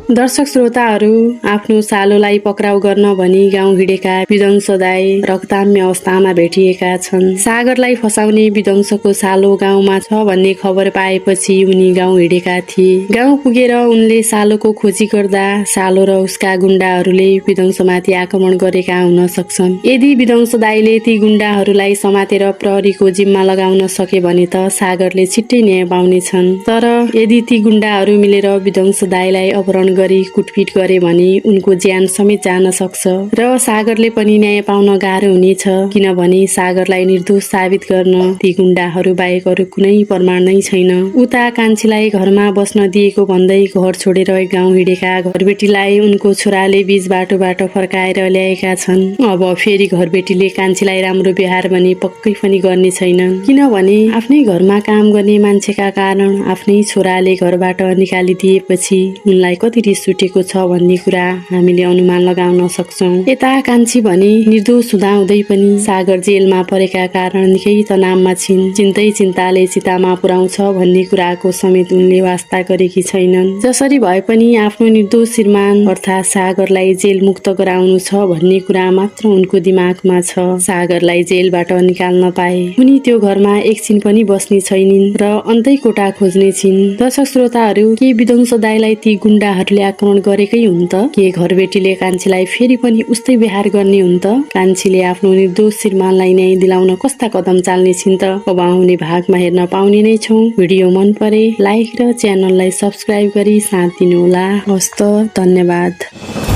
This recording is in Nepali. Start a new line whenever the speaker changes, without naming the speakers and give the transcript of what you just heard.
दर्शक श्रोताहरू, आफ्नो सालोलाई पक्राउ गर्न भनी गाउँ हिँडेका विध्वंस दाई रक्ताम्य अवस्थामा भेटिएका छन्। सागरलाई फसाउने विध्वंसको सालो गाउँमा छ भन्ने खबर पाएपछि उनी गाउँ हिँडेका थिए। गाउँ पुगेर उनले सालोको खोजी गर्दा सालो र उसका गुण्डाहरूले विध्वंसमाथि आक्रमण गरेका हुन सक्छन्। यदि विध्वंस दाईले ती गुण्डाहरूलाई समातेर प्रहरीको जिम्मा लगाउन सके भने त सागरले छिट्टै न्याय पाउनेछन्। तर यदि ती गुण्डाहरू मिलेर विध्वंस दाईलाई अपहरण गरी कुटपिट गरे भने उनको ज्यान समेत जान सक्छ र सागरले पनि न्याय पाउन गाह्रो हुनेछ, किनभने सागरलाई निर्दोष साबित गर्न ती गुण्डाहरू बाहेक अरू कुनै प्रमाण नै छैन। उता कान्छीलाई घरमा बस्न दिएको भन्दै घर छोडेर गाउँ हिँडेका घरबेटीलाई उनको छोराले बीच बाटोबाट फर्काएर ल्याएका छन्। अब फेरि घरबेटीले कान्छीलाई राम्रो व्यवहार भने पक्कै पनि गर्ने छैनन्, किनभने आफ्नै घरमा काम गर्ने मान्छेका कारण आफ्नै छोराले घरबाट निकालिदिएपछि उनलाई कति रिस उठेको छ भन्ने कुरा हामीले अनुमान लगाउन सक्छौं। यता कान्छी भने निर्दोष हुँदाहुँदै पनि सागर जेलमा परेका कारण निकै तनावमा छिन्। चिन्तै चिन्ताले चितामा पुर्याउँछ भन्ने कुराको समेत उनले वास्ता गरेकी छैनन्। जसरी भए पनि आफ्नो निर्दोष श्रीमान अर्थात् सागरलाई जेल मुक्त गराउनु छ भन्ने कुरा मात्र उनको दिमागमा छ। सागरलाई जेलबाट निकाल्न पाए उनी त्यो घरमा एकछिन पनि बस्ने छैनिन् र अन्तै कोठा खोज्ने छिन्। दर्शक श्रोताहरू, के विध्वंस दाईलाई ती गुण्डाहरूले आक्रमण गरेकै हुन् त? के घरबेटीले कान्छीलाई फेरि पनि उस्तै व्यवहार गर्ने हुन् त? कान्छीले आफ्नो निर्दोष श्रीमानलाई न्याय दिलाउन कस्ता कदम चाल्ने छिन् त? अब आउने भागमा हेर्न पाउने नै छौं। भिडियो मन परे लाइक र च्यानललाई सब्स्क्राइब गरी साथ दिनुहोला। हस्त, धन्यवाद।